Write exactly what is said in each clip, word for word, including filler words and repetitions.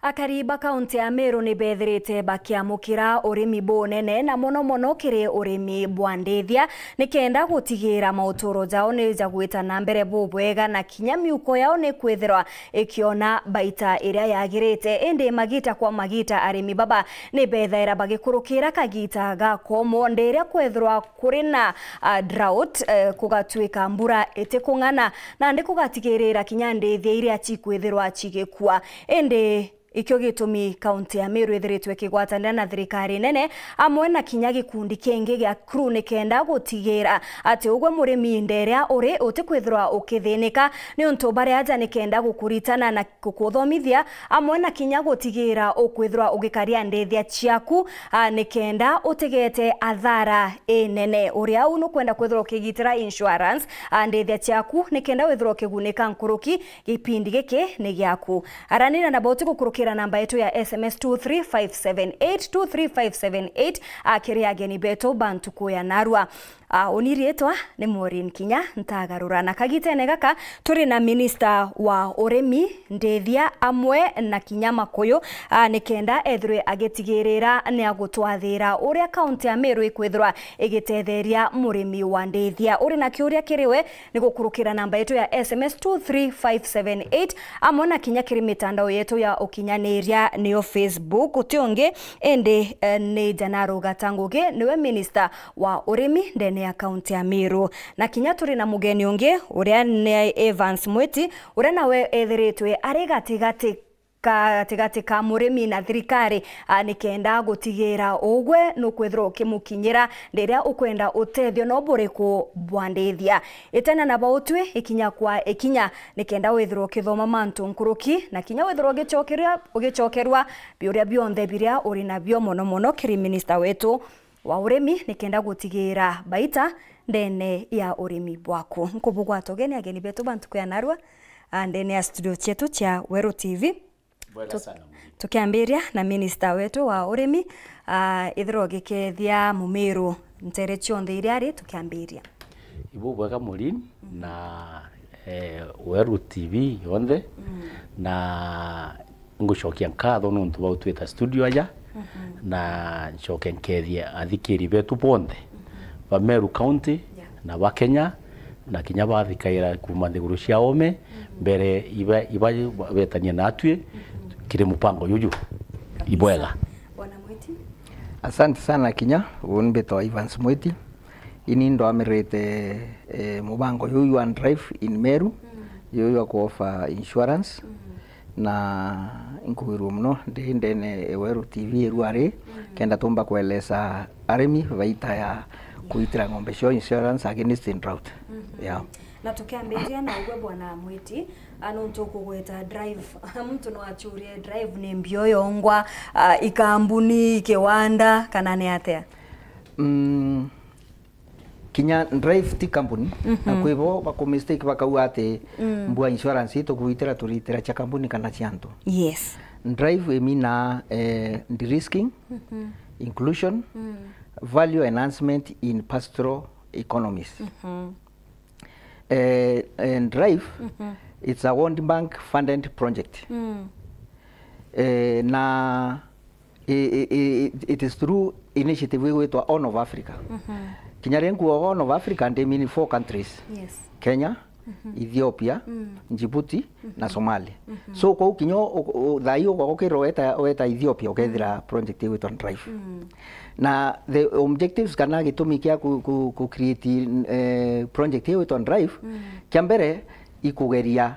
Akari ba kaunti ya Meru ni bethirite bakiamukira urimi bunene, na mono mono kiri urimi bwa ndithia, nikenda gutigira mauturo jao ni jagwita na mbere bubwega, na kinya miuko yao ni kwithirwa ikiona baita iria yagirite. Indi magita kwa magita, arimi baba ni bethaira bagikurukira kagita ga komo, ndi iria kwithirwa kuri na, ah, drought, eh, kugatuika mbura itikung'ana, nandi kugatigirira kinya ndithia iria cikwithirwa cigikua. Indi ikio gitumi kaunti ya Meru ithiritwe ikigwatanira na thirikari nene amwe na kinya gikundi kingi gia crew nikenda gutigira ati ugwe murimi nderia uri utikwithirwa ukithinika, niuntu bari aja nikenda gukuritana na gukuthomithia amwe na kinya gutigira ukwithirwa ugikaria ndithia ciaku, a, nikenda utigete athara inene. Uri au nukwenda kwithirwa ukigitira insurance, a, ndithia ciaku nikenda withirwa ukigunika nkuruki, gipindi giki ni giaku. Aranira na Bauti gukurukira namba yetu ya S M S two three five seven eight, two three five seven eight, a, kiri ageni betu ba ntuku ya narua. A, uni riitwa ni Maureen Kinya Ntagarura. Na kagitene gaka, turi na minista wa urimi, ndithia, amwe na kinya makuyu, a, nikenda ethirwe agitigirira ni agutwathira uria kaunti ya Meru ikwithirwa igitetheria murimi wa ndithia. Uri na kiuria kiri we, ni gukurukira namba yetu ya S M S two three five seven eight, amwe na kinya kiri mitandao yetu ya ukinyaniria, niyo Facebook. Uti ungi indi, eh, ni Janaro Gata Ngugi, niwe minista wa urimi ndene ya kaunti ya Meru. Na kinya turi na mugeni ungi, uria ni Evans Mwiti, uria nawe ethiritwe ari gatigati ka, gatigati ka murimi na thirikari, a, nikenda gutigira ugwe nukwithirwa ukimukinyira riria ukwenda utethio no buriku bwa ndithia. Itena na Bautwi, ikinya kwa ikinya, nikenda withirwa ukithoma mantu nkuruki, na kinya withirwa ugicokeria-, ugicokerwa biuria bionthe biria uri nabio, mono mono kiri minista wetu wa urimi, nikenda gutigira baita ndene ya urimi bwaku. Nkubugwata ugeni ageni betu ba ntuku ya narua, a, ndene ya studio cietu cia Weru T V. Bwega sana, Murimi. Tukiambiria na minista wetu wa urimi, a, ithirwa ugikethia Mumiru ntere cionthe iria ari, tukiambiria. Ibu bwega, Murimi, na, eh, Weru T V yonthe, na ngucokia nkatho nontu bwa gutwita studio aja, na ncoke nkethie athikiri betu bonthe ba Meru County na ba Kenya, na kinya bathikaira kuuma nthiguru cia oome, mbere iba, iba betania natwi kiri mupango juju. Ibwega. Bwana Mwiti. Asante sana Kinya, uni mbitwa Evans Mwiti. Ini ndwamirite, eh, mubango juju jwa Drive in Meru, juju jwa kuofa insurance. Na inkwirua muno ndi ndene e Weru T V iru ari, kenda tumba kueleza arimi baita ya kuitira ng'ombe cio insurance against drought. Yeah. Na tukiambiria na ugwe Bwana Mwiti, a, nontu ukugweta Drive, muntu no achurie Drive ni mbio yongwa, a, ikambuni, ikiwanda, kana ni atia? Mm, kinya Drive ti company, na kwi bo baku mistake bakauga ati mbua insurance itukuitira turitira cia company kana cia antu. Yes. Drive imina, eh, de-risking, inclusion, value enhancement in pastoral economies. Eh, eh, Drive, it's a World Bank funded project. Eh, na i-, i-, i-, it is through initiative igwitwa Horn of Africa. Kinya ri nkuuga Horn of Africa, ndi mean four countries. Yes. Kenya, Ethiopia, Djibouti, na Somalia. So, kwou kinya u-, u-, thaa ii ugwa ukirwa weta, weta Ethiopia, ukethira project igwitwa Drive. Na the objectives kana gitumi kia ku, ku, ku create, eh, project igwitwa Drive, kia mbere, ikugeria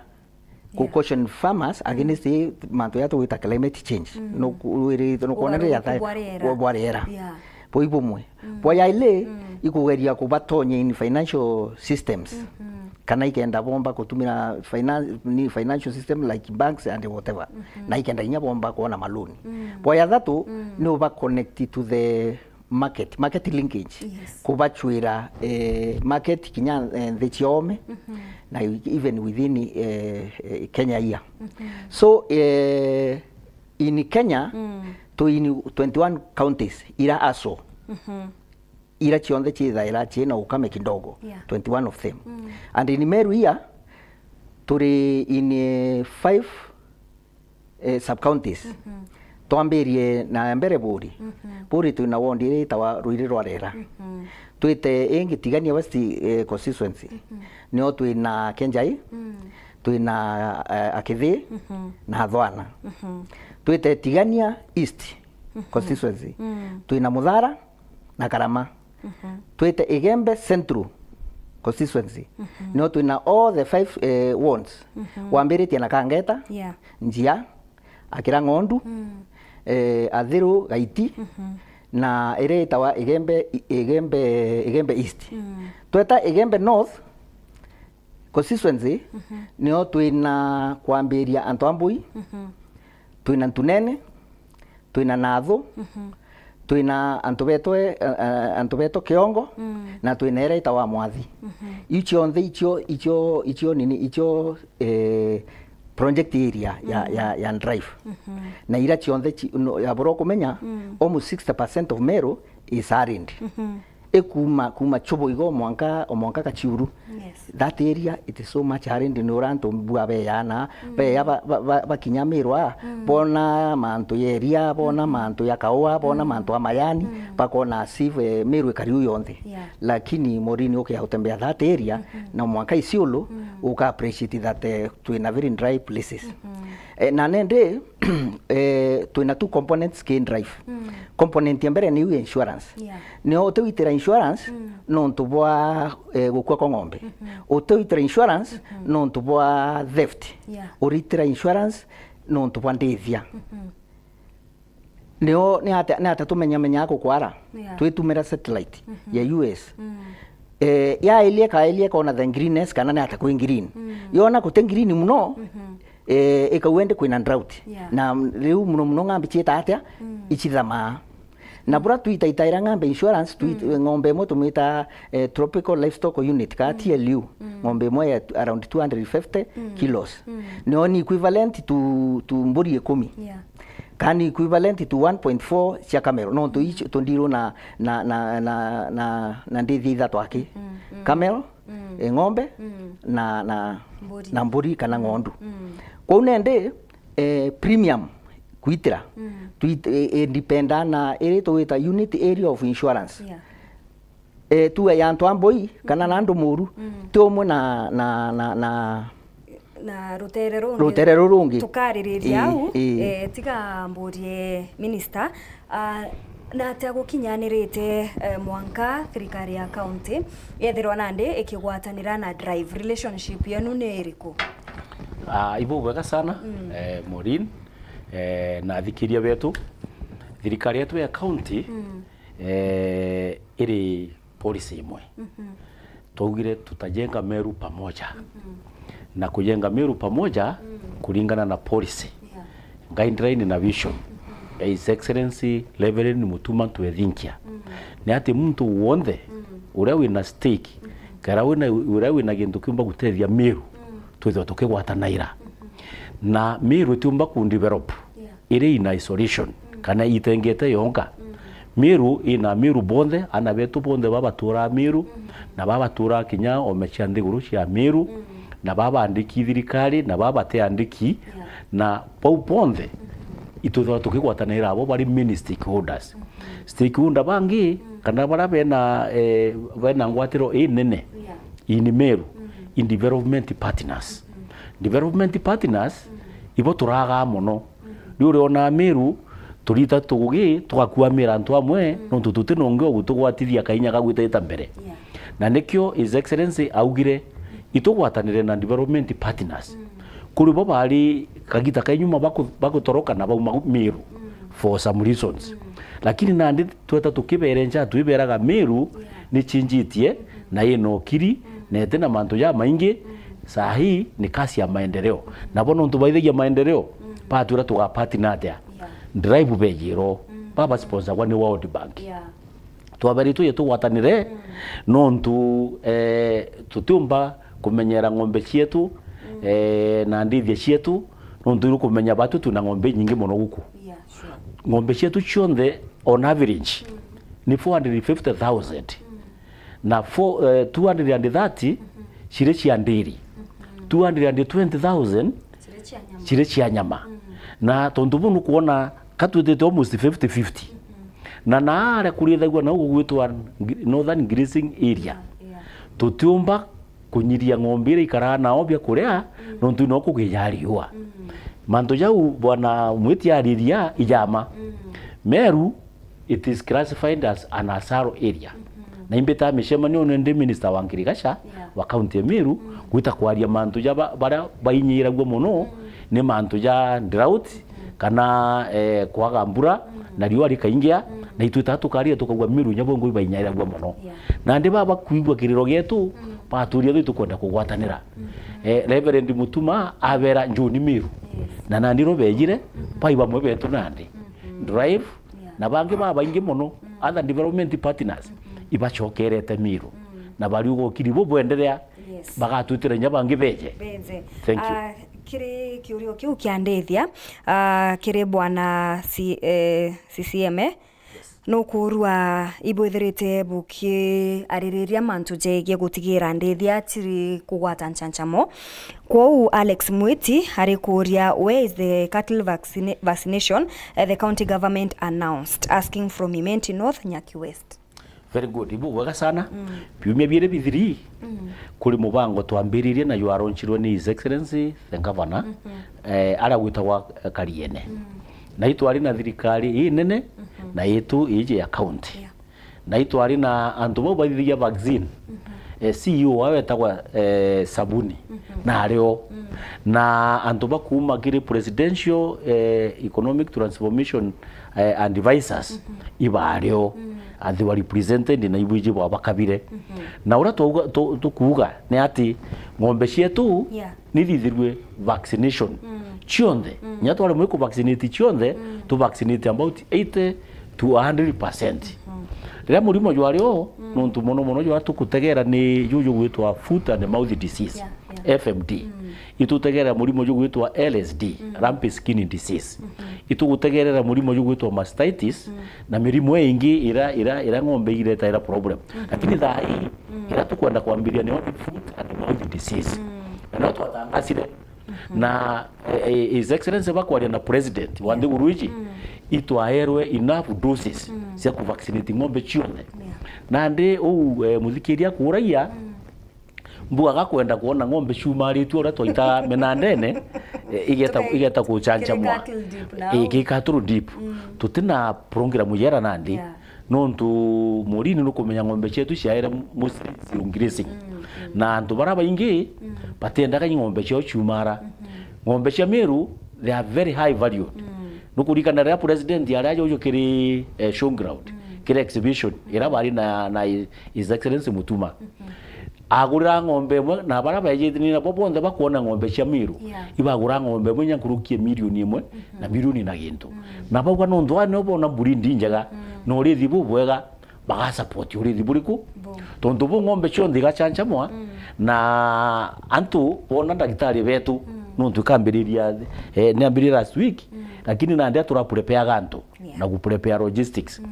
ku caution farmers against mantu ya tugwita climate change. Nuku-, wiri-, nukwona Ugaruruku riria bwa riera. Bwa, bwa riera. Yeah. Bui bumwe. Bwa yaili, ikugeria kubatonye in financial systems. Kana ikenda bomba kutumira finan-, ni financial system like banks and whatever. Na ikenda inya bomba kuona maloni. Bwa ya thatu, ni uba connect to the market, market linkage. Yes. Kubachwira, eh, market kinya, eh, nthi cia oome, na even within, eh, eh, Kenya here. So, eh, in Kenya, to in twenty-one counties ira aso, ira cionthe ciithaira ciina ukame kidogo, yeah, twenty-one of them. And in Meru here, turi in, eh, five eh, sub counties. Twambirie na mbere Buri. Buri twina ward iria itawa Ruiri rwa Rera. Twite ingi Tigania West, eh, constituency. Nio twina Kenjai, twina, eh, Akithi na Athwana. Twite Tigania East constituency. Twina Muthara na Karama. Twite Igembe Central constituency. Nio twina all the five, eh, wards. Wambiritie na Kangeta, Yeah. Njia, Akira Ng'ondu, eh, Athiru Gaiti, na iria itawa Igembe, Igembe, Igembe East. Tweta Igembe North constituency, nio twina kwambiria antu a Mbui, twina Ntunene, twina Nathu, twina antu betwe, eh, eh, antu betwe Kiongo, na twina iria itawa Mwathi. Iu cionthe icio, icio, icio nini, icio, eh, project area ya, ya, ya Drive. Na ira cionthe ci-, no, ya boro kumenya, almost sixty percent of Meru is arid. Ikuma, kuma Chubu igo o mwanka, o mwanka Kachiuru. Yes. That area, it is so much arid, ni ura antu mbua beya na, beya ba, ba, ba, bakinya Meru a, bona mantu ya iria, bona mantu ya kaua, bona mantu a mayani, bakona as if, eh, Meru ikari u yonthe. Yeah. Lakini Morini ukia utembea that area, na mwanka Isiolo, uka appreciate that, eh, twina very dry places. Eh, na nende, eh, twina two components ki Drive. Component ya mbere niu insurance. Yeah. Nio utiwitira insurance nontu bwa, eh, gukua kwa ng'ombe. Utiwitira insurance nontu bwa theft. Yeah. Uritira insurance nontu bwa ndithia. Nio ni ata, ni ata tumenyamenyaa kukwara? Yeah. Twitumira satellite ya U S. Eh, yailie kailie kona the greenness kana ni ata kwi green. Yona kuti green muno, eh, ikauga indi kwina drought. Yeah. Na riu muno muno ng'ambi ciita atia? Icithamaa. Na bura twitaitaira ng'ambe insurance, twit-, ng'ombe imwe tumwita, eh, Tropical Livestock Unit, ka T L U. Ng'ombe imwe ya t-, around two hundred fifty kilos. Nio ni equivalent to, to mburi ikumi. Yeah. Kana equivalent to one point four cia camel. Nontu icio tundiru na, na, na, na, na, na ndithia ithatu aki. Camel, eh, ng'ombe, na, na, Mburi. Na mburi kana ng'ondu. Kwou nende, eh, premium kwitira, twit-, eh, eh, dependa na iri tugwita unit area of insurance. Yeah. Eh, tuwe ya antu a Mbui kana na andu Muru, ti umwe na, na, na, na Na rutere rungi. Rutere rurungi. Tukaririria Ii, au, ii. Eh, tiga mburie minister, ah, na atia gukinyanirite, eh, mwanka thirikari ya county yethirwa nandi ikigwatanira na Drive, relationship yenu ni iriku? Ah, ibu bwega sana, eh, Maureen, eh, na athikiria betu. Thirikari yetu ya county, eh, iri policy imwe. Twaugire tutajenga Meru pamoja. Na kujenga Meru pamoja kuringana na policy, Yeah. guideline na vision ya His Excellency Reverend Mutuma Ntwethinkia, ni ati muntu wonthe uria wina stake, kana wina, uria wina gintu kiumba gutethia Meru, twithwe tukigwatanaira. Na Meru itiumba ku develop Yeah. iri in isolation, kana itengete yonka. Meru ina Meru bonthe, ana betu bonthe baba baturaa Meru, na baba baturaa kinya ome cia nthiguru cia Meru, na baba bandiki thirikari, na baba batiandiki, Yeah. na bau bonthe itwithwa tukigwatanira abo bari main stakeholders. Stakeholder bangi, kana baria bena, eh, bena ngwatiro inene Yeah. in Meru, in development partners. Development partners, ibo turagaa mono. Riu uriona Meru, turita tugugi, tugakuamira antu amwe, nontu tuti na ungi ugutugwatithia kainya ga gwita ita mbere. Yeah. Na nikio His Excellency augire, itugwatanire na development partners. Kuri bo bari kagita ka nyuma baku-, bagutoroka na bauma Meru for some reasons. Lakini nandi tweta tukiberenca, twiberaga Meru Yeah. ni chinjitie, na ina ukiri, na iti na mantu jamaingi, saa hii ni kasi ya maendeleo. Nabo nontu baithagia maendeleo, batwira tugapartner atia? Yeah. Drive bejiro, baba sponsor ni World Bank. Yeah. Twaberitwe tugwatanire, nontu, eh, tutiumba kumenyera ng'ombe cietu, eh, na ndithia cietu, nontu iri kumenya batu twina ng'ombe nyingi mono guku. Yeah, sure. Ng'ombe cietu cionthe on average ni four hundred fifty thousand. Na four, eh, two hundred and thirty ciri cia ndiri. Two hundred and twenty thousand Ciri cia nyama. Ciri cia nyama. Na tontu buu nukwona ka twitite almost fifty fifty. Na naaria kurithagua nau gugwitwa Gr-, Northern Grazing Area. Yeah, yeah. Tutiumba kunyiria ng'ombe iria ikaraa nao bia kuria, nontu no kugia riua. Mantu jau bwana Mwiti ariria ijama. Meru, it is classified as an asaro area. Na imbita micemanio ni ndi minister wa ngirigaca wa county ya Meru, gwita kwaria mantu ja ba-, baria bainyiragua mono ni mantu ja drought, kana, eh, kwaga mbura, na riua rikaingia, na itwita tukaria tukauga Meru inya bongo ibainyairagua mono. Yeah. Nandi baba kwigua kiriro gietu, baturia thu itukwenda kugwatanira. Eh, Reverend Mutuma abera njuni Meru. Yes. Na nandi ro bejire, bai bamwe betu nandi. Drive, yeah, na bangi babaingi mono, other development partners, ibacokerete Meru. Na bari ugokiri bu bwenderea, yes, bagatwitira inya bangi beje. Beje. Thank you. Ah, kiri kiurio kiu kiandithia, ah, kiri bwana C-, eh, C C M, eh? Yes. Nukurua ibwithirite bukiaririria mantu jegie gutigira ndithia ciri kugwata nchanchamo. Kwou Alex Mwiti ari kuria, where is the cattle vaccina-, vaccination, eh, the county government announced, asking from Imenti North, Nyaki West. Very good. Ibu bwega sana. Biumia biiri bithiri, kuri mubango twambiririe na jwaraunchirwe ni His Excellency the Governor, eh, aria gwitagwa, eh, Kariene. Na itwari na thirikari inene, na itu iji ya county. Yeah. Na itwari na antu bau bathithagia vaccine. Eh, C E O wao etagwa, eh, Sabuni. Na ario. Na antu bakuma kiri Presidential, eh, Economic Transformation, eh, Advisors, ibario. And they were represented na ibwiji bwa bakabire. Na uria twauga, tu-, tukuuga ni ati ng'ombe cietu, yeah, nithithirwe vaccination cionthe. Nya twaremwe ku vaccinate cionthe, tu vaccinate about eighty to a hundred percent. Riria murimo jwari o, nontu mono mono jwa tukutegera ni juju gwitwa foot and mouth disease, yeah, yeah, F M D. Itutegerera murimo jugwitwa L S D, lumpy skin disease. Itugutegerera murimo jugwitwa mastitis, na mirimo ingi ira, ira, ira ng'ombe iretaira problem. Lakini thaa hii, ira tukwenda kwambiria ni foot and mouth disease. Na no twatangasire. Na, eh, eh, His Excellency bakwaria na President wa nthiguru iji, itwaerwe enough doses cia ku vaccinate ng'ombe cionthe. Yeah. Nandi uu, eh, muthikiria akuragia, mbugaga kwenda kwona ng'ombe ciumaritue uria twaita menandene, eh, igeta, igeta kuchanchamwa. Kiri cattle dip nao. Eh, kiri cattle dip. Tutina program jera nandi. Yeah. Nontu murini nukumenya ng'ombe cietu ciaere mostly zero grazing. Na antu bara baingi batiendaga ng'ombe ciao ciumara. Ng'ombe cia Meru, they are very high valued. Nukuririkana riria president aria ajuju kiri, eh, showground, kiri exhibition, ira bari na, na His Excellency Mutuma. Agurira ng'ombe imwe, na bara beejite ni nabo bonthe bakwona ng'ombe cia Meru, yeah, ibagura ng'ombe imwe inya nkuruki ya milioni imwe na milioni na gintu. Na bauga nontu aa nio bona breed njega, na urithi bubwega, baga support urithi buriku? Tontu bu ng'ombe cionthe igachanchamwa, na antu bona ndagitari betu, nontu ikambiriria, eh, niambiririe last week, lakini nandi atura prepareaga antu. Yeah. Na ku prepare logistics.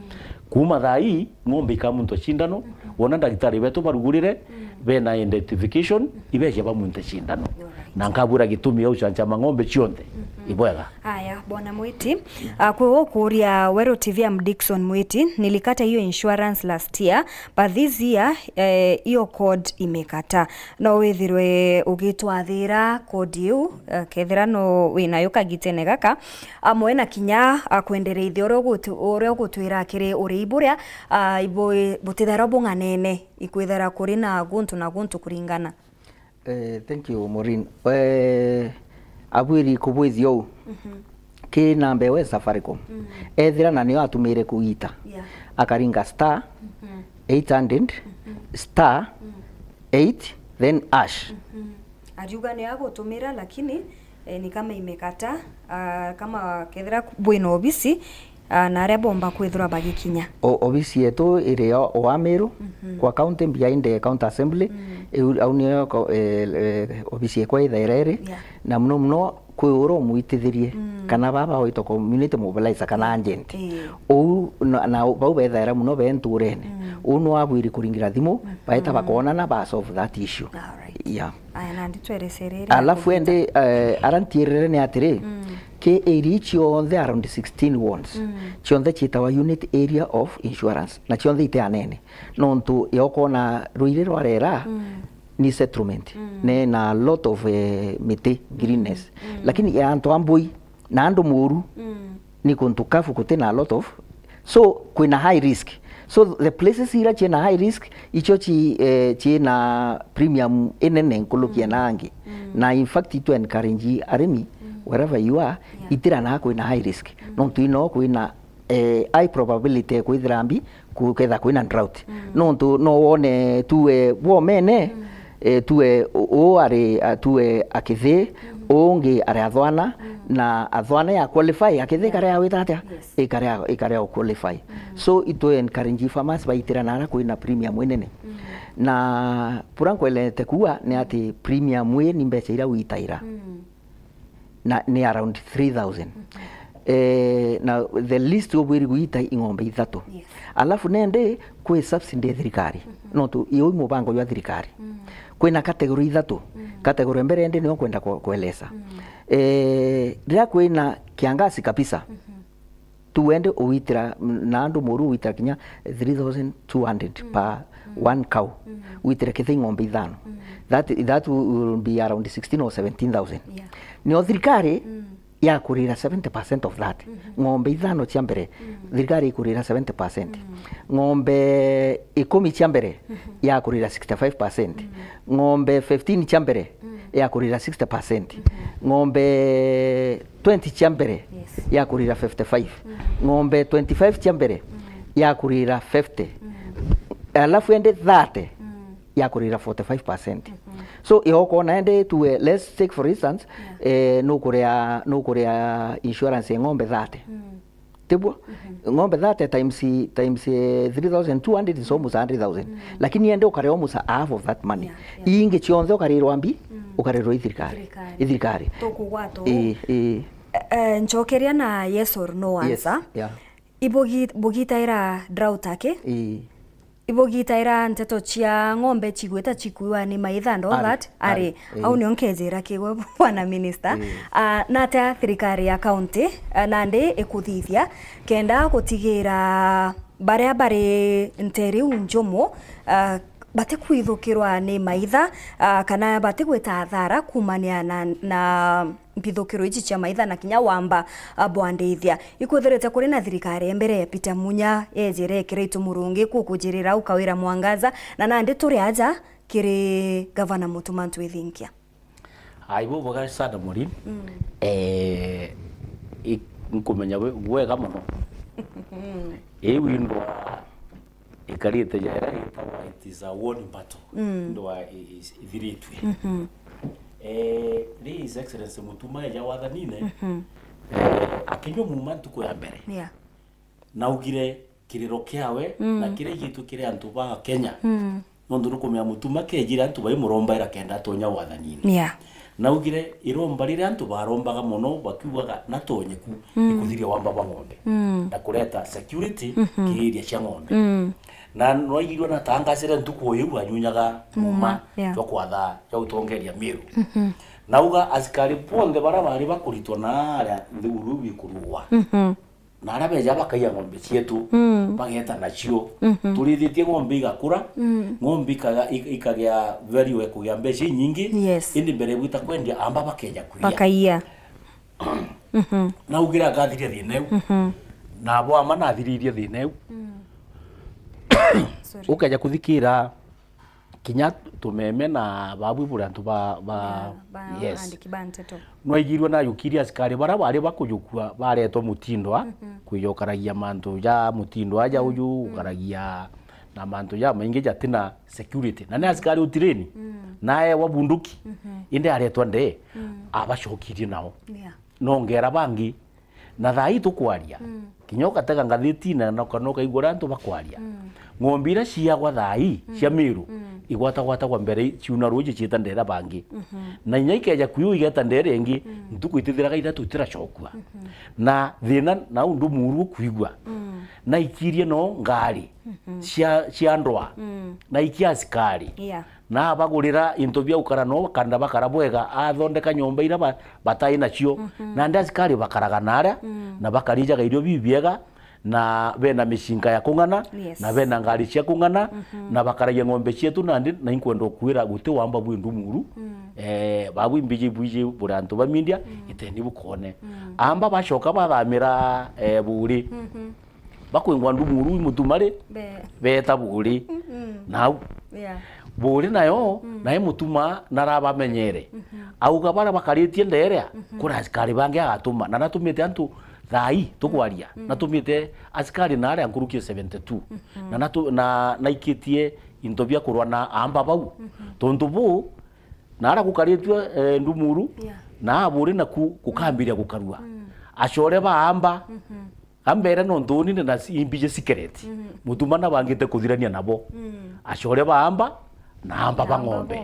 Kuma thaa ii, ng'ombe ikamuntwa cindano, wona ndagitari betu barugurire, bena identification, ibeje bamunte cindano. Alright. Na nkabwira gitumi ya uchanchama ng'ombe cionthe, ibwega. Aya, Bwana Mwiti, ah, kwi ukuria Weru T V, am Dickson Mwiti, nilikata hiyo insurance last year, but this year, eh, hiyo code imekata. No withirwe ugitwathira code iu, eh, kethira no winayo kagitene gaka, amwe na kinya, a, kwendereithia uria ugutu-, uria ugutwira kiri urii buria, a, ibu-, butithairwa bung'anene, ikwithaira kuri na guntu na guntu kuringana. Eh, thank you, Maureen. Eh, abwiri kubwithia uu. Mhm. Ki namba ewe Safaricom. Mhm. Ethira na nio atumire kugita. Yeah. Akaringa star, mhm, eight hundred, mhm, star, mhm, eight, then hash. Mhm. Ariuga ni agutumira, lakini, eh, ni kama imekata, ah, kama kethira bwina obisi, ah, na aria bomba kwithirwa bagikinya. O-, obisi yetu iri o, o Amiru, mhm, kwa county behind the county assembly. Mhm. Iu, au niyo ko-, eh, eh, obisi yekwa ithaira iri. Yeah. Na muno muno kwi uria umwitithirie, mm, kana baba witwa community mobilizer kana agent. Eh. Uu na, na bau bethaira muno be nturene. Mm. Uu no abwiri kuringira thimu, mm, baeta, mm, bakoonana, ba solve that issue. Alright. Yeah. Aya, nandi twerecerere. Alafu endi, eh, ara ntiirire ni atiri, mm, Ki area cionthe around sixteen wards, mm, cionthe ciitawa unit area of insurance, na cionthe iti anene. Nontu yokona ruiri rwarera, mm, ni settlement, mm, ne na lot of, eh, miti, greenness. Mm. Lakini ya antu a mbui na andu moru, mm, ni kuntu kafu kuti na lot of, so kwina high risk. So the places ira ciina high risk, icio ci, eh, ciina premium inene nkuruki, mm, na angi. Mm. Na in fact, itu encourage arimi, mm, wherever you are, yeah, itira na kwina high risk. Mm. Nontu ino kwina, eh, high probability kwithira mbi, kuketha kwina drought. Mm. Nontu no wone tuwe bwomene, mm, eh, tuwe u-, uu ari, a, tuwe akithi, mm, uu ungi ari athwana, mm, na athwana ya qualify, akithi, yeah, ikarea wita atia? Yes. Ikarea, ikarea qualify. Mm. So, itu encourage farmers baitira nara kwina premium inene. Mm. Na bura nkwelete kuwa ni ati premium ii ni mbeca ira witaira. Mm. Na ni around three thousand. Mhm. Eh, na the least ubwiri gwita i ng'ombe ithatu. Yes. Alafu nende kwi subsidy ya thirikari. Mhm. Nontu iyo i mubango jwa thirikari. Mm. Kwina category ithatu. Mm. Category ya mbere ende niyo nkwenda ku-, kueleza. Mm. Eh, riria kwina kiangazi kabisa, mhm, tu wende uwitira, na andu moru uwitira kinya three thousand two hundred, mm, per, mm, one cow. Mm. Witire kithi ng'ombe ithano. Mm. That, that will be around sixteen or seventeen thousand. Yeah. Nio thirikari, mm, yakurira seventy percent of that. Mhm. Ng'ombe ithano cia mbere, mm, thirikari ikurira seventy percent. Mm. Ng'ombe ikumi cia mbere, mhm, yakurira sixty-five percent. Mm. Ng'ombe fifteen cia mbere, mm, yakurira sixty percent. Mhm. Ng'ombe twenty cia mbere, yes, yakurira fifty-five. Mm. Ng'ombe twenty-five cia mbere, mm, yakurira fifty. Mm. Alafu ende thirty, mm, yakurira forty-five percent. Mhm. So, iyo ukona ende tuwe, let's take for instance, yeah, eh, nukuria, nukuria insurance ya ng'ombe thirty. Mm. Tibwo? Mhm. Ng'ombe thirty times, times, eh, three thousand two hundred is almost a hundred thousand. Mm. Lakini ende ukarea almost half of that money. Yeah, yeah. Iingi cionthe ukarirwa mbi, mm, ukarirwa i thirikari. Thirikari. I thirikari. Tukugwatwo. Ii, ii. Eh, eh, ncokeria na yes or no answer. Yes, yeah. Ibugi-, bugitaira drought aki? Ii. Ibugitaira nteto cia ng'ombe cigwita cikuiwa ni maitha and all that? Ari, ari, ari, au nio nkejira kigwe, Bwana Minister. Ii. Ah, natia thirikari ya county, ah, nandi ikuthithia kenda gutigira baria bari nteere iu njumu, ah, batikwithukirwa ni maitha, ah, kana batigwita athara kumania na, na mpithukiro ici cia maitha na kinya wamba, ah, bwa ndithia. Ikwithirite kuri na thirikari ya mbere ya Peter Munya yejire ikira itu murungi kukujirira ukawira Mwangaza, na nandi turi aja kiri Gavana Mutuma Ntwithinkia. Ai, bubwega sana Maureen. Mm. Eh, i-, nkumenya we-, wega mono. Iu indwa ikarite jaira itagwa it is a worn battle. Mm. Ndwa i-, i-, ithiritue. Mhm. Eh, ri His Excellency Mutuma eja wathanine, mhm, eh, akinywa muma ntuku ya mbere. Yeah. Naugire kiriro kiawe, mm, na kiria gitwe kiri antu ba Kenya. Mm. Nontu nukumenya Mutuma kejire antu baimurombaira kenda atonya wathanine. Yeah. Naugire iromba riria antu barombaga mono bakiugaga natonye ku, mm, ni kuthiria wamba bwa ng'ombe. Mm. Na kureta security, mhm, kiri iria cia ng'ombe. Mm. Na nwaigirwe natangacire ntuku iu anyunyaga muma, muma, yeah, jwa kwatha, jwa gutongeria Miru. Mhm. Nauga asikari bonthe baria bari bakuritwa na aria nthiguru ikurua. Mhm. Na aria beja bakaiya ng'ombe cietu, mm, bageta nacio. Mhm. Turithitie ng'ombe igakura, mm, ng'ombe ikaga-, ik-, ikagia value ya kugia mbeca inyingi, yes, indi mbere ya gwita kwendia, amba bakeja kuiya. Bakaiya. Mhm. Naugire agathiria thina iu. Mhm. Na bo ama nathiririe thina iu. Mm. Sorry. Ukeja kuthikira kinya tumeme na babu buri antu ba, ba, yeah, ba, yes, andiki ba nteto. Nwaigirwe najukirie asikari baria bari bakujukua baretwa Mutindwa, mhm, kwijokaragia mantu ja Mutindwa aja, mm, uju, mm, ukaragia na mantu ja maingi jatina security. Na ni asikari utireni, mm, naewa bunduki, mhm, indi aretwa ndee, mm, abacokirie nao. Yeah. Nongera bangi. Na thaa ii tukwaria, mm, kinya ugatega ngathitine na kana ukaigua uria antu bakwaria. Mm. Ng'ombe iria ciagwa thaa ii, mm, cia Miru, mm, igwatagwatagwa mbere ciuna ruuji ciita ndera bangi. Mhm. Na inya ikeja kwiu igeta ndera ingi, mm, ntuku itithiraga ithatu itiracokua. Mhm. Na thina na undu muuru ukwigua. Mm. Na ikirie no ngari, mhm, cia, cia ndwa, mm, na ikia asikari. Yeah. na abagurira into bia gukara no kanda bakara bwega, athondeka nyomba iria ba-, batai nacio. Mhm. Nandi asikari bakaraga naria, mm, na bakarijaga irio bibiega, na bena micinga ya kung'ana, yes, na bena ngari cia kung'ana, mhm, na bakaragia ng'ombe cietu nandi, na inkwenda ukwira guti wamba bwi Ndumuru. Mm. Eh, babu imbiji bwiji buri antu ba media, mm, iteni bukone. Mm. Amba bacoka bathamira, eh, Buri. Mhm. Bakwingwa Ndumuru i Mutuma ri, be-, beta Buri. Mm-mm. Nau. Yeah. Buri nayo, mm, nae Mutuma narabamenyere. Mhm. Auga baria bakaritie ndeerea, mhm, kuri asikari bangi agatuma. Na natumite antu thaa ii tukwaria. Mm. Natumite asikari naria nkuruki ya seventy two. Mhm. Na natu-, na naikitie into bia kurwa na amba bau. Mhm. Tontu buu, naria gukaritue, eh, Ndumuru, yeah, na Buri naku gukambiria gukarua. Mm. Acore ba amba, mhm, ambere nontu uni ndi na ci-, imbiji secret. Mhm. Mutuma nabangite kuthirania nabo. Mm. Acore ba amba, na amba ba ng'ombe.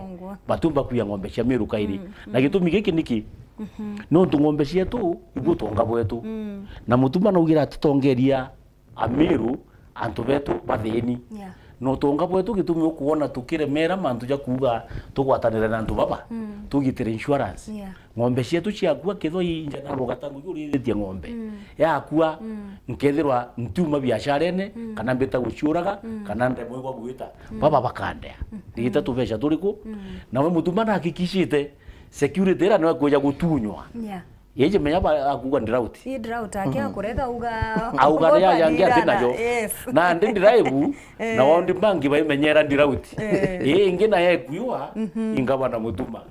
Batiumba kuia ng'ombe cia Miru kairi. Mm, mm. Na gitumi giki niki? Mhm. Nontu ng'ombe cietu, ibu utonga bwetu. Mm. Na Mutuma naugire atitongeria Amiru, antu betu bathini. Yeah. Na utonga bwetu gitumi ukwona tukiremera mantu ja kuuga tugwatanire na antu baba, mm, tugitire insurance. Yeah. Ng'ombe cietu ciakua, kethirwa i General Gatangu iu urithitie ng'ombe, mm, yakua, mm, nkethirwa ntiuma biacarene, mm, kana mbita guciuraga, mm, kana ndemwe igwa gwita, mm, baba bakandea. Mm. Ndigite tubeca turiku? Mm. Nawe Mutuma nahakikishite security ira niwe kwija gutunywa. Yeah. Yeje menya ba akuga drought. Ii drought, akia, mhm, kurega uga auga uga ni ya yangi ati bandirana, nayo. Yes. Na ndi drive, eh, na wondi mangi baimenyera drought. Eh. Ii ingi na yekuiwa, mhm, ingaba na Mutuma.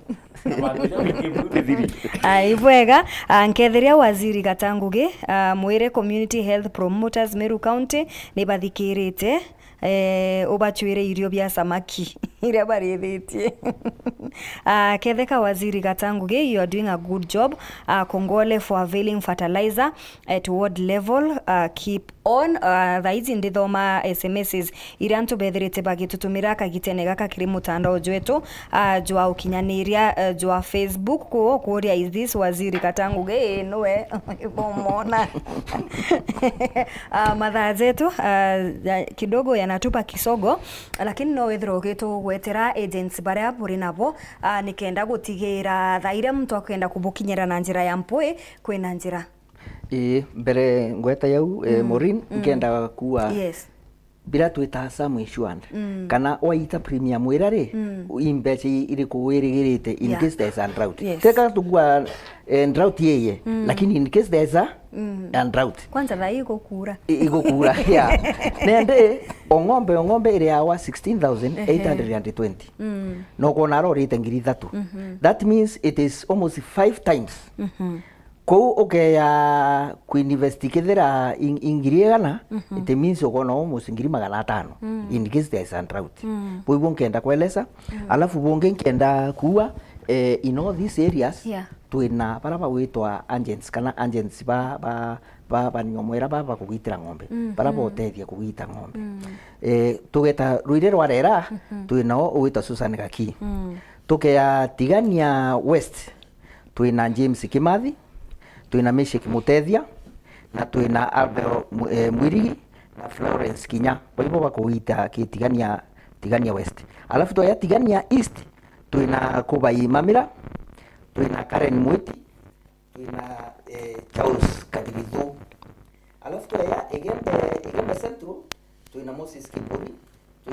Ai, bwega. Ah, nketheria Waziri Gatangugi, ah, mwire Community Health Promoters Meru County ni bathikirite. Eh, ubacwire irio bia samaki iria barithitie. Ah, ketheka Waziri Gatangugi, you are doing a good job. Ah, kongole for availing fertilizer at ward level. Ah, keep on. Ah, thaici ndithoma S M Ss iria antu bethirite bagitutumira kagitene gaka kiri mutandao jwetu, ah, jwa ukinyaniria, eh, jwa Facebook. Kuu ukuria, is this Waziri Gatangugi? Ii, niwe. Bomona. Ah, mathaa jetu, ah, ya, kidogo yanatupa kisogo, lakini no withirwe ugitugwetera agents baria buri nabo, ah, nikenda gutigira thaa iria muntu akwenda kubukinyira na njira ya mpwi, kwina njira. Ii, mbere ngweta yau, eh, mm, Maureen, mm, nkenda kuwa, yes, bila twita sum insured, mm, kana waita premium ira ri, mm, i mbeca i-, iriku wirigirite in, yeah, case there is a drought. Yes. Teka tukua, eh, drought yeye, mm, lakini in case there is a, mm, a drought. Kwanza thaa ii igukura. I-, igukura, yeah. Nende, o ng'ombe, o ng'ombe iri yawa sixteen thousand eight hundred and twenty. Ehe. Mm. Na ukona arorite ngiri ithatu. Mhm. That means it is almost five times. Mhm. Kou ukeya kuinvest kethira i-, i ngiri igana, mhm, it means ukona almost ngiri magana atano, mm, in case there is a drought. Mm. Bou ibo nkenda kweleza. Mm. Alafu bungi nkenda kuwa, eh, in all these areas, yeah, twina bara bagwitwa agents, kana agents ba, ba, ba, ba nyomwera ba, ba kugitira ng'ombe, mhm, bara botethia kugita ng'ombe. Mm. Eh, tugeta ruire rwa rera, mhm, twinao ugwitwa Susan Gaki. Mm. Tukeya Tigania West, twina James Kimathi, twina Meshek Mutethia, na twina Abel Mu-, eh, Mwirigi, na Florence Kinya. Baibo bakugita ki Tigania, Tigania West. Alafu twaya Tigania East, twina Kubai Mamira, twina Karen Mwiti, twina, eh, Charles Kathigithu. Alafu twaya Igembe, Igembe Central, twina Moses Kiburi,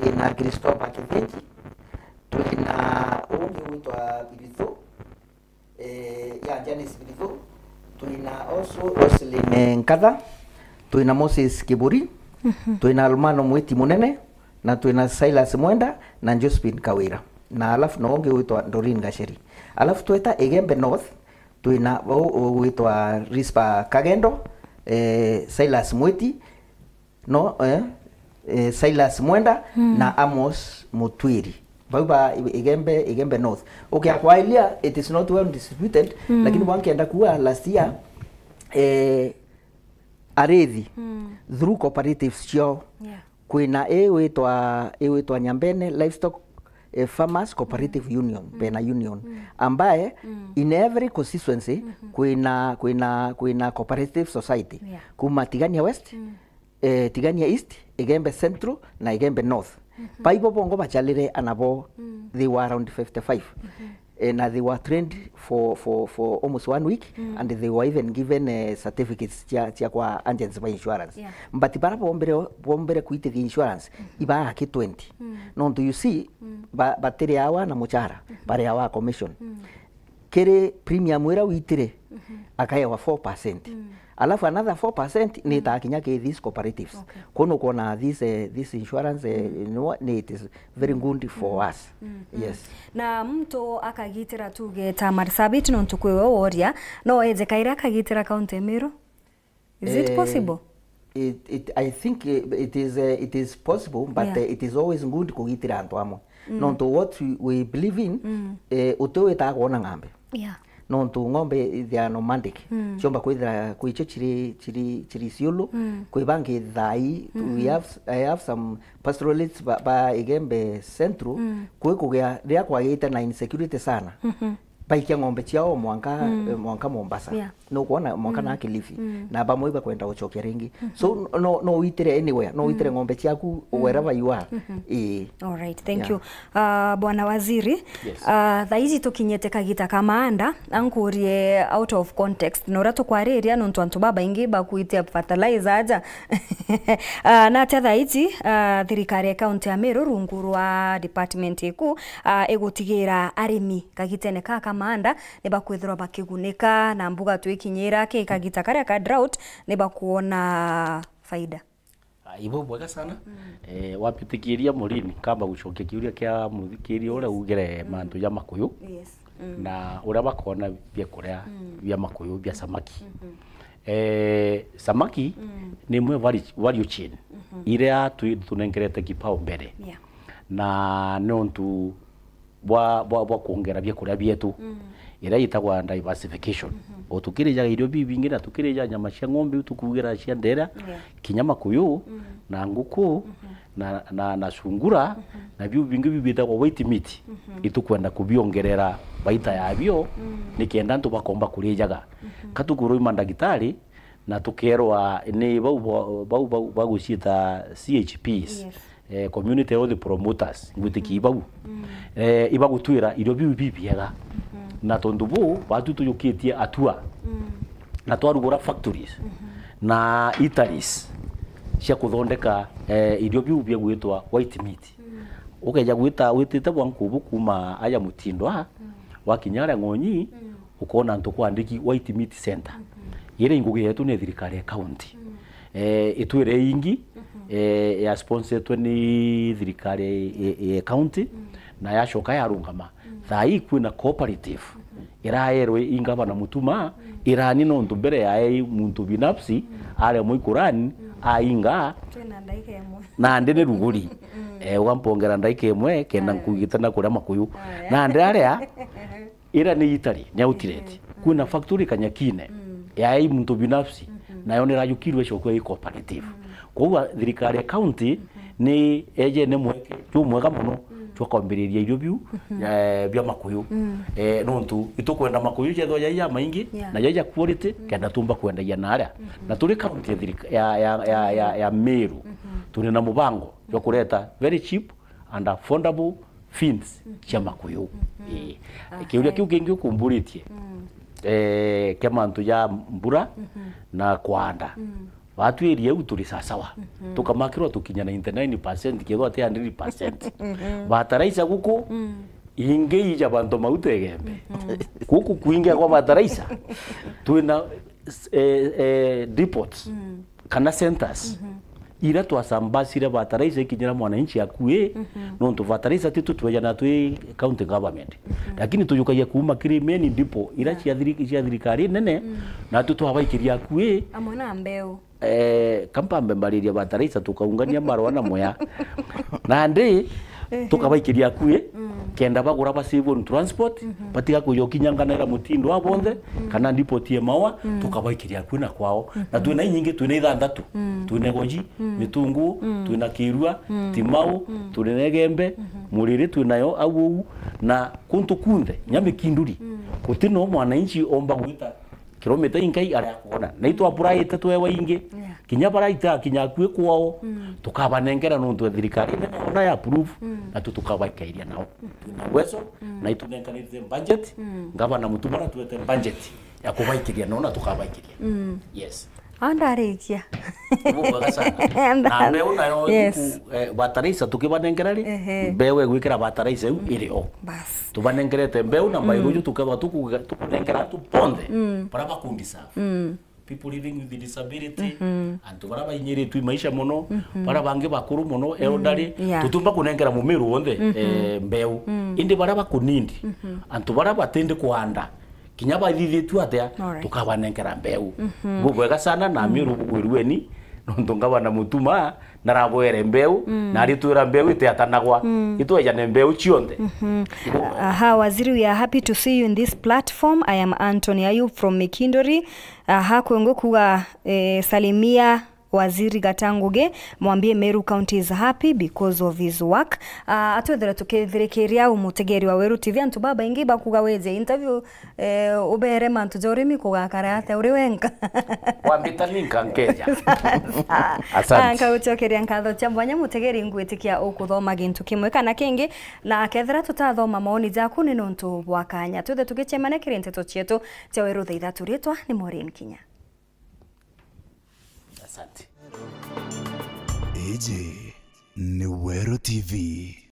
twina Christopher Kithinji, twina ungi witwa Birithu, eh, ya Janice Birithu, twina also Roselyn, eh, Nkatha, twina Moses Kiburi, mhm, twina Almano Mwiti Munene, na twina Silas Mwenda na Josephine Kawira. Na alafu na ungi witwa Doreen Gacheri. Alafu tweta Igembe North, twina u-, u-, witwa Rispa Kagendo, eh, Silas Mwiti, no, eh, eh, Silas Mwenda, mm, na Amos Mutwiri. Bau ba I-, Igembe, Igembe North. Okay, kwa Elia, it is not well distributed, mm, lakini wankenda kuwa last year, eh, arithi, mm, through cooperatives ciao. Yeah. Kwina ii witwa, ii witwa Nyambene Livestock, eh, Farmers Cooperative, mm, Union, mm, bena union, mm, ambaye, mm, in every constituency, mhm, kwina, kwina, kwina cooperative society. Yeah. Kuma Tigania West, mm, eh, Tigania East, Igembe Central na Igembe North. Baibo bongo bacharire anabo, they were around fifty-five. Eh, na they were trained for, for, for almost one week, and they were even given, eh, certificates cia, cia kwa agents ba insurance. Yeah. But bara bombere, bombere kuitithia insurance, iba aki twenty. Nontu, you see, ba, batiri awa na muchara, bari awa commission. Kiri premium ira witire, akaewa four percent. Alafu another four percent ni itakinya ki these cooperatives. Okay. Kono kuona this, eh, this insurance, eh, you know, ni it is very good for us. Yes. Na muntu akagitira, tuge ta Marsabit, nontu kwiwe woria, no eje kaira akagitira kaunti ya Meru? Is it, eh, possible? It, it, I think, eh, it is, eh, it is possible, but, yeah, eh, it is always good kugitira antu amwe. Nontu what we, we believe in, eh, uti witaga kwona ng'ombe. Yeah. Nontu ng'ombe they are nomadic. Ciomba kwithira kwicio chiri, chiri, chiri ciulu, kwi bangi thai, we have, I have some pastoralists ba, ba Igembe Central, kwi kugia riria kwagite na insecurity sana. Baikia ng'ombe ciao mwanka, eh, mwanka Mombasa. Yeah. Nukwona mwanka na Kilifi. Na bamwe ibakwenda gucokia ringi. So, no, no witire anywhere, no witire ng'ombe ciaku wherever you are. Ii. All right, thank you. Ah, Bwana Waziri, ah, thaa ici tukinyite kagita ka maanda, ankurie out of context. Na uria tukwariria nontu antu babaingi bakuitia fertilizer aja. Ah, na atia thaa ici, ah, thirikari ya kaunti ya Meru rungu rwa department iku, ah, igutigira arimi kagitene ka ka maanda ni bakwithirwa bakigunika, na mbuga twikinyira ki kagita karia ka drought ni bakuona faida? Ah, ibo bwega sana. Eh, wapitikiria Morini, kamba gucokia kiuria kia muthikiria uria ugire mantu ja makuyu. Yes. Na uria bakona biakuria bia makuyu bia samaki. Eh, samaki ni imwe value, value chain iria twi-, tunengerete kipao mbere. Yeah. Na nontu bwa, bwa, bwa kwongera biakuria bietu, iria yitagwa diversification. O tukirijaga irio bibingi na tukirija nyama cia ng'ombe, iu tukugira cia ndera, yeah, kinya makuyu, na nguku, na, na, na sungura, na biu bingi biu bitagwa white meat, itukwenda kubiongerera baita yabio, nikenda antu bakomba kurijaga. Ka tukuruma ndagitari, na tukerwa ni bau bo-, bau, bau baguciita C H Ps, yes, eh, community health promoters, ngwitikia bau. Eh, ibagutwira irio biu bibiega. Na tontu buu, batu tujukitie atua, na twarugura factories na eateries cia kuthondeka, eh, irio biu bia gwitwa white meat. Ukeja gwita, witite bwa nkubu kuma aja Mutindwa, wakinya aria Ng'onyi, ukona antu kwandiki White Meat Center. Iria i ngugi yetu ni thirikari ya county. Eh, itwire ingi, eh, ya sponsoretwe ni thirikari ya, ya county, na yacoka yarungama. Thaa ii kwina cooperative iraerwe i ngavana Mutuma, irani nontu mbere yae i muntu binafsi, aremwe ikurani, ainga, twina ndaika imwe, nandi ni ruguri. Eh, ugampongera ndaika imwe, kenda nkugite na kuria makuyu. Nandi aria, ira ni itari, ni outlet. Kwina factory Kanyakine, yae i muntu binafsi, nayo nirajukirwe icokio i cooperative. Koguo thirikari ya county ni ejene mweke jumwega mono jwa kwambiriria irio biu, eh, bia makuyu. Eh, nontu itukwenda makuyu jethwa jai jamaingi, yeah, na jai ja quality, kenda tumba kwendagia na aria. Na turi county ya thirika-, ya, ya, ya, ya, ya Meru, turi na mubango jwa kureta very cheap and affordable feeds cia makuyu. Ii. Kiuria kiu kingi ukumburitie, eh, kia mantu ja mbura na kwanda. Batwiri au turi sasawa. Tukamakirwa tukinya ninety-nine percent, kethwa ati hundred percent. Bataraisa guku, ingi ija bantu mauta Igembe. Guku kwingi kwa bataraisa, twina, eh, eh, depots kana centers. Ira twasambasire bataraisa ikinyira mwananchi akui, nontu bataraisa titu twejana twi county government. Lakini tujukagia kuuma kiri main depot ira cia thiri-, cia thirikari nene, na tu twabaikiria akui. Amwe na mbeu. Eh, kampambe mbariria bataraisa tukaungania marwa na muya. Nandi, tukabaikiria akui, kenda bagura ba save on transport, batiga kujokinyanganaira Mutindwa bonthe, kana depot ya Maua, tukabaikiria akui na kwao. Na twina inyingi, twina ithanthatu. Twina Igoji, Mitungu, twina Kirua, Timau, twina Igembe, Muriri twinayo au uu, na kuntu kunthe, nya Mikinduri. Gutina mwananchi omba gwita kilomita inkai aria akwona. Na itwapuraite twewa ingi. Yeah. Kinya bara itakinya akui kwao, tukabanengera nontu ya thirikari nene ona ya approve, na tu tukabaikairia nao. Twina uwezo, na itunenkanite budget, ngavana Mutuma na tuete budget ya kubaikiria nao na tukabaikiria. Yes. Andarikia. Uguo bwega sana. Na mbeu nayo, yes, iku, eh, bataraitha tukibanengera ri, ehe, mbeu egwikira bataraitha iu iri o. Bas. Tubanengerete mbeu na mbairu ju tukethwa tuku-, tukunengera antu bonthe bara bakundeserve. People living with disability, antu bara bainyiritwe maisha mono, bara bangi bakuru mono, elderly, yeah, tutumba kunengera mumiru wonthe, eh, mbeu. Indi bara bakunindi, antu bara batindi kuanda, kinya bathithitue atia, alright, tukabanengera mbeu. Bubwega sana na miru bugwirueni, nontu ngavana Mutuma narabwere mbeu, na aritwira mbeu itiatanagwa. Itwejane mbeu cionthe. Aha, Waziri, we are happy to see you in this platform. I am Anthony Ayub from Mikindori. Aha, kwengu kuga, eh, salimia Waziri Gatangugi, mwambie Meru County is happy because of his work. Ah, atwethire tukithirikiria u mutegeri wa Weru T V, antu babaingi bakuga weje interview, eh, ubere mantu ja urimi kugakara atia uri wenka? Wambita ni nkankeja. Asante. Ah, nkagucokeria nkatho cia mwanya mutegeri, ngwitikia ukuthoma gintu kimwe kana kingi, na kethira tutathoma maoni jaku ni nontu bwa kanya. Twithe tugicemania kiri nteto cietu cia Weru thaa ithatu. Ritwa ni Maureen Kinya. Asante. Iji ni Weru T V.